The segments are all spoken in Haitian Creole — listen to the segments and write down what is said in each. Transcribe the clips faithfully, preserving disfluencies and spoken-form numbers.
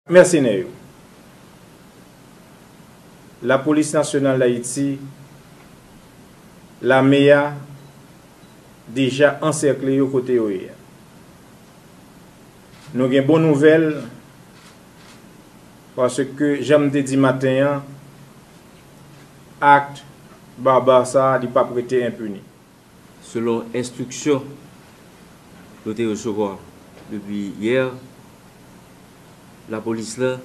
Mèsenè yo. Lapolis Nasyonal d Ayiti, lame a, deja ansèkle yo kote yo ye a. Nou gen bon nouvèl, paske, jan m te di maten an, ak baba sa a, li p ap rete enpini. Selon enstriksyon nou te resevwa depi yè, lapolis la,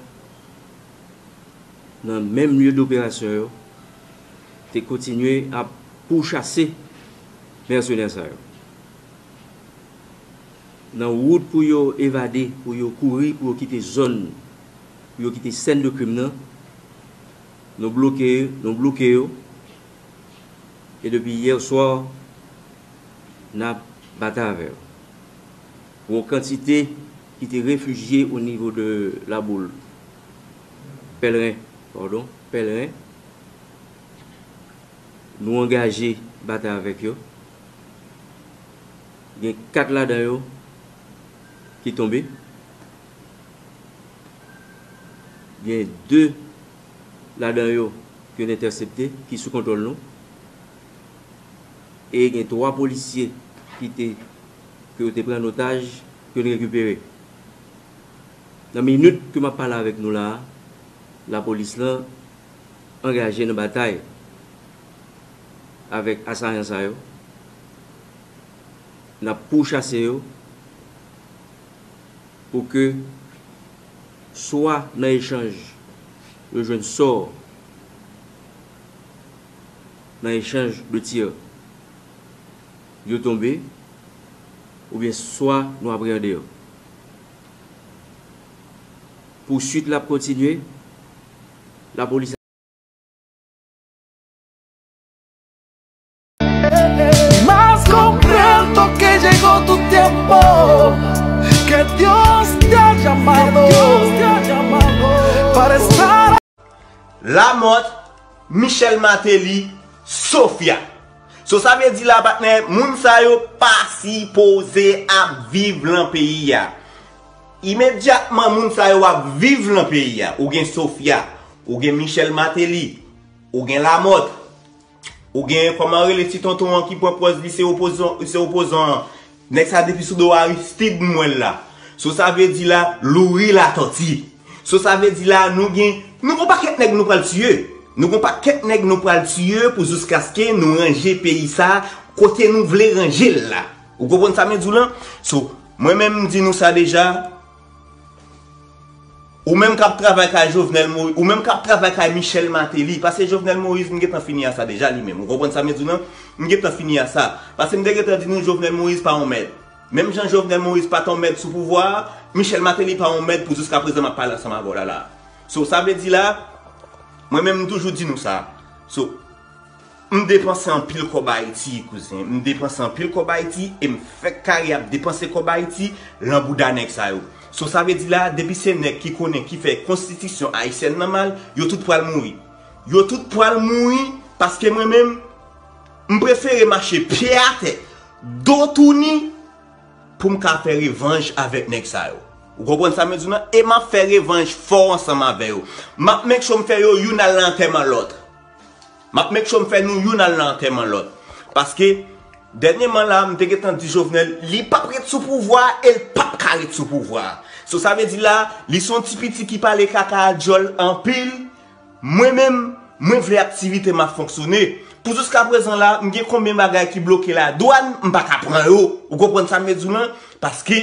nan menm lye doperasyon yo, te kontinye ap pouchase mèsenè sa yo. Nan wout pou yo evade, pou yo kouri, pou yo kite zòn, pou yo kite sèn de krim nan, nou bloke, nou bloke yo. E depi yè swa, n ap batay avè yo. Yon kantite ki te refijye o nivo de Laboul, Pèlren, padon, Pèlren, nou angaje batay avèk yo. Gen kat ladan yo ki tonbe. Gen de ladan yo ke n entèsepte, ki sou kontwòl nou. E gen twa polisye ki te, ke yo te pran an otaj, ke n rekipere. Nan minit ke m ap pale avèk nou la a, lapolis lan angaje nan batay avèk asayan sa yo. N ap pouchase yo pou ke swa nan echanj yo jwenn sò nan echanj de tir, yo tonbe, oubyen swa nou apreyande yo. Pouswit la ap kontinye, lapolis. Más comprendo que llegó tu tiempo, que Dios te ha llamado para estar. Lamothe, Michel Martelly, Sophia. So sa vle di la patnè, moun sa yo pa sipoze ap viv lan peyi a. Imedyatman moun sa yo ap viv lan peyi a. Ou gen Sophia, ou gen Michel Martelly, ou gen Lamothe, ou gen kòman rele ti tonton an ki pran pòz li se opozan, se opozan an. Nèg sa depi sou do Aristide m wè l la. So sa vle di la, Louri Latòti. So sa vle di la, nou gen, nou gon pakèt nèg nou pral tiye. Nou gon pakèt nèg nou pral tiye pou jiskaske nou ranje peyi sa kote nou vle ranje l la. Ou konprann sa mwen di w lan? So, mwen menm m di nou sa deja. Ou menm k ap travay kay Jovenel Moïse, ou menm k ap travay kay Michel Martelly, paske Jovenel Moïse m gentan fini a sa deja li menm. Ou konprann sa m di w lan? M gentan fini a sa. Paske m te gentan di nou Jovenel Moïse pa yon mèd. Menm jan Jovenel Moïse pa t yon mèd sou pouvwa a, Michel Martelly pa yon mèd pou jiskaprezan m ap pale ansanm avè w la la. So sa vle di la, mwen menm m toujou di nou sa. So, M depanse anpil kòb Ayiti, kouzen. M depanse anpil kòb Ayiti e m fèk kare ap depanse kòb Ayiti lan bouda nèg sa yo. So sa vle di la, depi se nèg ki konnen ki fè konstitisyon ayisyèn nan mal, yo tout pral mouri. Yo tout pral mouri paske mwen menm, m prefere mache pye atè, do touni, pou m ka fè revanj avèk nèg sa yo. Ou konprann sa m di w lan? E m ap fè revanj fò ansanm avè yo. M ap make sure m fè yo youn al nan antèman lòt. M ap make sure m fè nou youn al nan antèman lòt. Paske, dènyèman la, m te gentan di Jovenel, li p ap ret sou pouvwa a e l p ap ka ret sou pouvwa a. So sa vle di la, li se yon ti piti ki pale kaka a djòl anpil. Mwen menm, mwen vle aktivite m ap fonksyone. Pou jiskaprezan la, m gen konbyen bagay ki bloke ladwàn, m pa ka pran yo. Ou konprann sa m vle di w lan? Paske,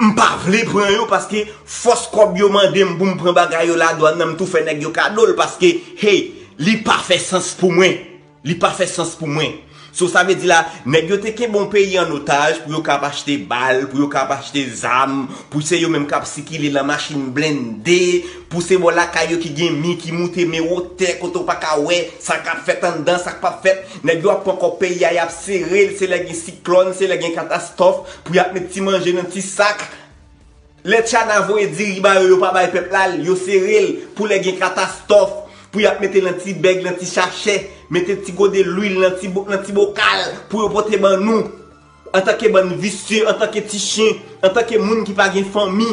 m pa vle pran yo paske fòs kòb yo mande m pou m pran bagay yo ladwàn nan, m tou fè nèg yo kado l paske, hey, li pa fè sans pou mwen. Li pa fè sans pou mwen. So sa vle di la, nèg yo te kenbe yon peyi an otaj pou yo ka ap achte bal, pou yo ka ap achte zam, pou se yo menm k ap sikile lan machin blende, pou se bò lakay yo ki gen mi ki moute men wotè kote w pa ka wè sa k ap fèt anndan, sa k p ap fèt. Nèg yo ap pran kòb peyi a, y ap sere l, se lè gen siklòn, se lè gen katastwòf, pou y ap met ti manje nan ti sak. Lè Tchana voye diri ba yo, yo pa bay pèp la l, yo sere l pou lè gen katastwòf, pou y ap mete l nan ti bèg, nan ti sachè, mete ti gode lwil nan ti bo-, nan ti bokal pou yo pote ban nou. Antanke bann visye, antanke ti chen, antanke moun ki pa gen fanmi.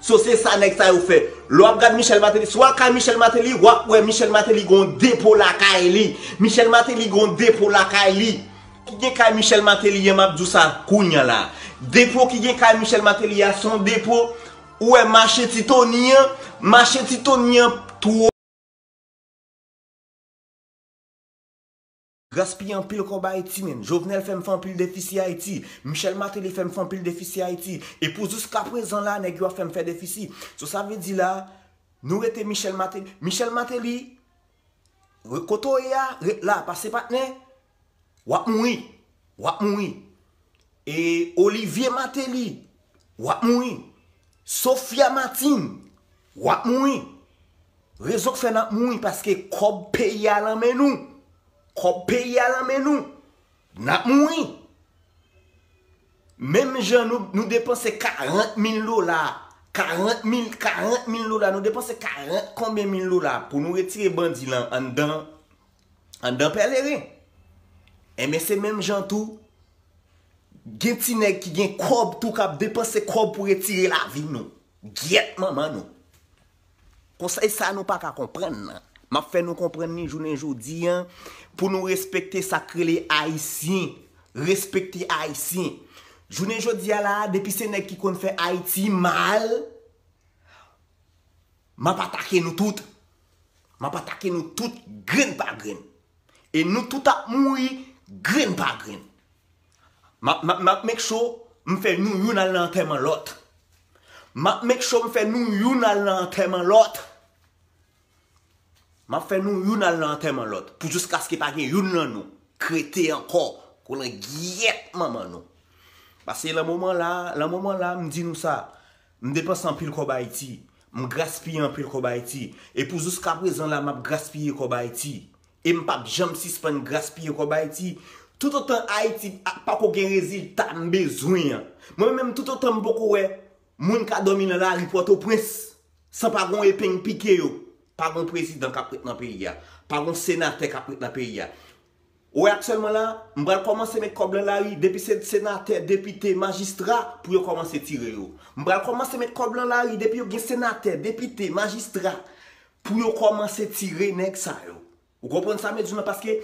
So se sa nèg sa yo fè. Lè w ap gad Michel Martelly, si w al kay Michel Martelly, w ap wè Michel Martelly gon depo lakay li. Michel Martelly gon depo lakay li. Ki gen kay Michel Martelly an, m ap di w sa kounya la. Depo ki gen kay Michel Martelly a, se yon depo, ou wè mache Ti Tony an, mache Ti Tony an twò. Gaspiye anpil kòb Ayiti, menn. Jovenel fè m fè anpil defisi Ayiti. Michel Martelly fè m fè anpil defisi Ayiti. E pou jiskaprezan la, nèg yo ap fè m fè defisi. So sa vle di la, nou rete Michel Martelly. Michel Martelly, re- kote w ye a, ret la, pase patnè. W ap mouri. W ap mouri. E Olivier Martelly, w ap mouri. Sophia Martine, w ap mouri. Rezon k fè n ap mouri, paske kòb peyi a nan men nou. Kòb peyi a nan men nou. N ap mouri. Menm jan nou, nou depanse karant mil dola, karant mil, karant mil dola, nou depanse karant konbyen mil dola pou nou retire bandi lan anndan, anndan Pèleren. Enben, se menm jan tou, gen ti nèg ki gen kòb tou k ap depanse kòb pou retire lavi nou. Gyèt manman nou. Konsèy sa nou pa ka konprann nan. M ap fè nou konprann li jounen jodi an pou nou respekte sa k rele Ayisyen. Respekte Ayisyen. Jounen jodi a la, depi se nèg ki konn fè Ayiti mal, m ap atake nou tout. M ap atake nou tout grenn pa grenn. E nou tout ap mouri grenn pa grenn. M ap, m ap, m ap make sure m fè nou youn al nan antèman lòt. M ap make sure m fè nou youn al nan antèman lòt. M ap fè nou youn al nan antèman lòt. Pou jiskaske pa gen youn nan nou k rete ankò. Kolangyèt manman nou. Paske lan moman la, lan moman la, m di nou sa. M depanse anpil kòb Ayiti. M gaspiye anpil kòb Ayiti. E pou jiskaprezan la, m ap gaspiye kòb Ayiti. E m p ap janm sispann gaspiye kòb Ayiti. Toutotan Ayiti a- pako gen rezilta m bezwen an. Mwen menm, toutotan m poko wè moun ka dòmi nan lari Pòtoprens san pa gon epeng pike yo, pa gon prezidan k ap ret nan peyi a, pa gon senatè k ap ret nan peyi a. Ou wè aktyèlman la, m pral kòmanse met kòb lan lari, depi se senatè, depite, majistra, pou yo kòmanse tire yo. M pral kòmanse met kòb lan lari, depi yo gen senatè, depite, majistra, pou yo kòmanse tire nèg sa yo. Ou konprann sa m di w lan? Paske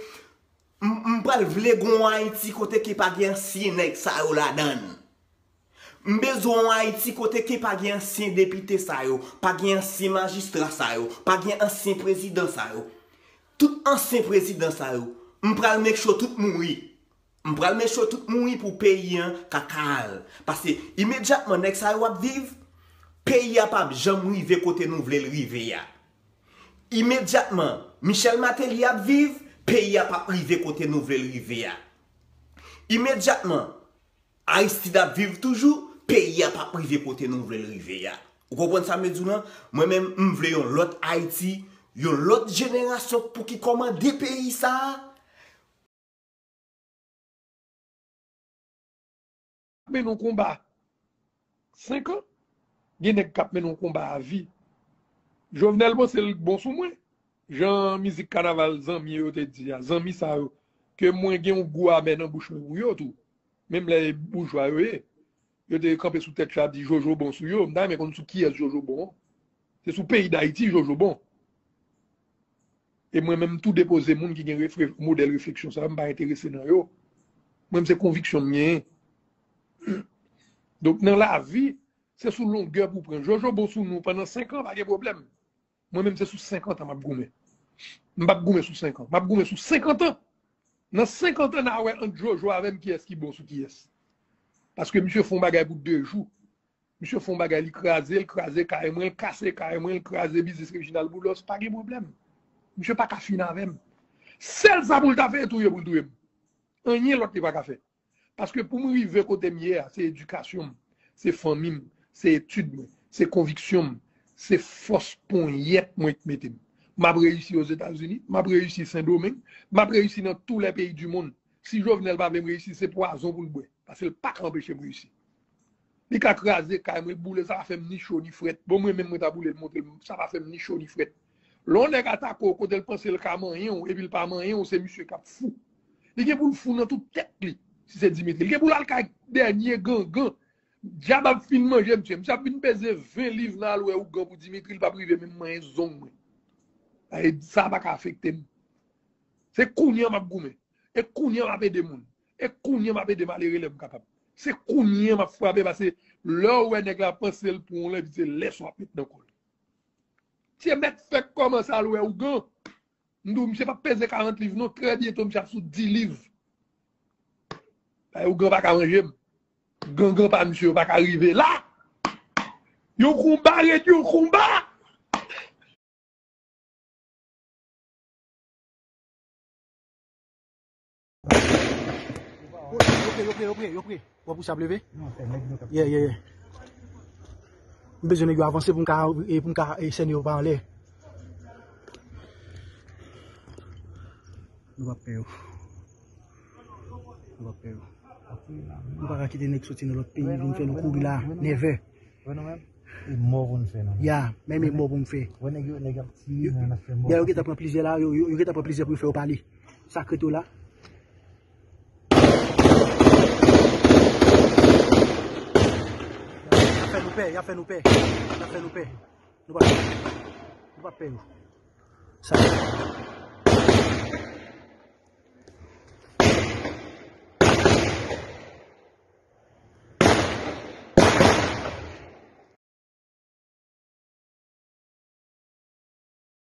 m, m pral vle gon Ayiti kote ke pa gen ansyen nèg sa yo ladan l. M bezwen yon Ayiti kote ke pa gen ansyen depite sa yo, pa gen ansyen majistra sa yo, pa gen ansyen prezidan sa yo. Tout ansyen prezidan sa yo, m pral make sure tout mouri. M pral make sure tout mouri pou peyi an ka kal. Paske imedyatman nèg sa yo ap viv, peyi a p ap janm rive kote nou vle l rive a. Imedyatman Michel Martelly ap viv, peyi a p ap rive kote nou vle l rive a. Imedyatman Aristide ap viv toujou, peyi a p ap rive kote nou vle l rive a. Ou konprann sa m vle di w lan? Mwen menm, m vle yon lòt Ayiti, yon lòt jenerasyon pou ki kòmande peyi sa a. Mennen yon konba senk an, gen nèg k ap mennen yon konba avi. Jovenel panse l bon sou mwen. Jan mizik kanaval zanmi yo te di a, zanmi sa yo, ke mwen gen yon gou amè nan bouch mwen pou yo tou. Menm lè e boujwa yo ye. Yo te kanpe sou tèt yo ap di Jojo bon sou yo. M ta renmen konn sou kiyès Jojo bon an. Se sou peyi Dayiti Jojo bon. E mwen menm m tou depoze moun ki gen refle- modèl refleksyon sa yo, m pa enterese nan yo. Mwen m se konviksyon m genyen. Donk nan lavi, se sou longè pou w pran. Jojo bon sou nou pandan senk an, pa gen pwoblèm. Mwen menm se sou senkant an m ap goumen. M p ap goumen sou senk an. M ap goumen sou senkant an. Nan senkant an n a wè ant Jojo avè m kiyès ki bon sou kiyès. Paske misye fè yon bagay pou de jou. Misye fè yon bagay, li kraze, l kraze kay mwen, l kase kay mwen, l kraze biznis Reginald Boulos, pa gen pwoblèm. Misye pa ka fin avè m. Sèl sa pou l ta fè e touye pou l touye m. Anyen lòt li pa ka fè. Paske pou m rive kote m ye a, se edikasyon m, se fanmi m, se etid mwen, se konviksyon m, se fòs ponyèt mwen k mete m. M ap reyisi Ozetazini, m ap reyisi Sendomeng, m ap reyisi nan tou lè peyi di monn. Si Jovenel pa vle m reyisi, se pwazon pou l bwè, paske l pa ka anpeche m reyisi. Li ka kraze kay mwen, boule, sa pa fè m ni cho ni frèt. Bon, mwen menm mwen ta boule l, montre l, sa pa fè m ni cho ni frèt. Lè yon nèg atake w kote l panse l ka manyen w, epi l pa manyen w, se misye k ap fou. Li gen pou l fou nan tout tèt li, si se Dimitri. Li gen pou l al kay dènye gangan, Dyab ap fin manje misye. Misye ap vin peze ven liv nan alwè ougan pou Dimitri, li p ap rive menm manyen zong mwen. Sa pa ka afekte m. Se kounye a m ap goumen. E kounye a m ap ede moun. E kounye a m ap ede malere lè m kapab. Se kounye a m ap frape, paske lè w wè nèg la panse l pou yon lè, se lè sa w ap met nan kò l. Tye mèt fèk kòmanse al wè ougan. M di w, misye p ap peze karant liv non, trè byento misye ap sou dis liv. Bay ougan pa ka manje m. Gangan pa misye yo pa ka rive la. Yon konba ret yon konba. Yo pre, yo pre, yo pre, yo pre. W ap pouse ap leve? Yeah, yeah, yeah. M bezwen nèg yo avanse pou m ka, e, pou m ka, e, sène yo pa anlè. Nou p ap pè yo. Nou p ap pè yo. Nou pa ka kite nèg soti nan lòt peyi vin fè nou kouri la nève. Wè nou menm? E mò pou n fè nou. Ya, menm e mò pou m fè. Wè nèg yo, nèg ap tire, men n ap fè mò. Ya, yo gentan pran plizyè la, yo, yo, yo gentan pran plizyè pou yo fè yo pale. Sa k ret yo la. Y ap fè nou pè, y ap fè nou pè. Y ap fè nou pè. Nou pa, nou pa pè yo. Sa.